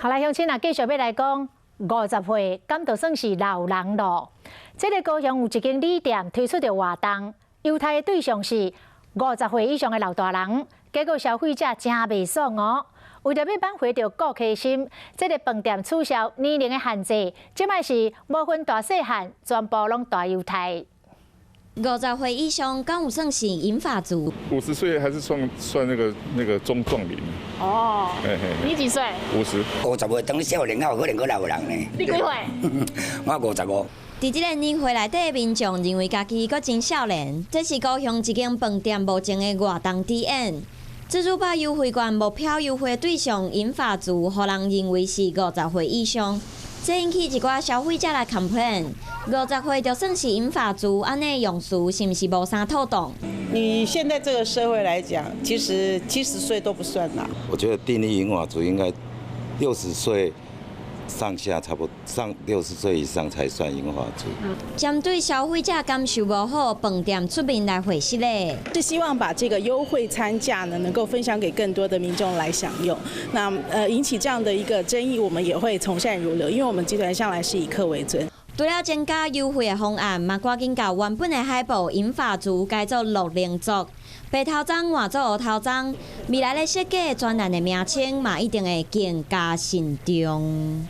好來，鄉親啊，繼續欲來講50歲，敢就算是老人囉？這个高雄有一間米店推出著活動，優待的對象是五十歲以上的老大人，結果消費者誠袂爽哦。為著欲挽回著顧客心，這个飯店取消年齡的限制，這擺是無分大細漢，全部攏大優待。50歲以上，敢有算是銀髮族？ 50歲還是算那個中壯齡。哦，你幾歲？50。50歲當少年，哪有可能閣老人呢？你幾歲？我55。佇這个年歲內底的民眾認為家己閣真少年，這是高雄一間飯店目前的活動體驗。自助吧優惠券目標優惠對象銀髮族，予人認為是五十歲以上。這引起一寡消費者來 complain，五十歲就算是銀髮族，按呢用詞是毋是無啥妥當？你現在這個社會來講，其實70歲都不算老。我覺得定義銀髮族應該60歲上下，差不多上60歲以上才算銀髮族。針對消費者感受無好，飯店出面來回釋咧。是希望把這個優惠餐價呢，能夠分享給更多的民眾來享用。那引起這樣的一個爭議，我們也會從善如流，因為我們集團向來是以客為尊。除了增加優惠的方案，嘛趕緊共原本的海報銀髮族改做樂齡族，白頭鬃換做烏頭鬃，未來咧設計專欄的名稱嘛，一定會更加慎重。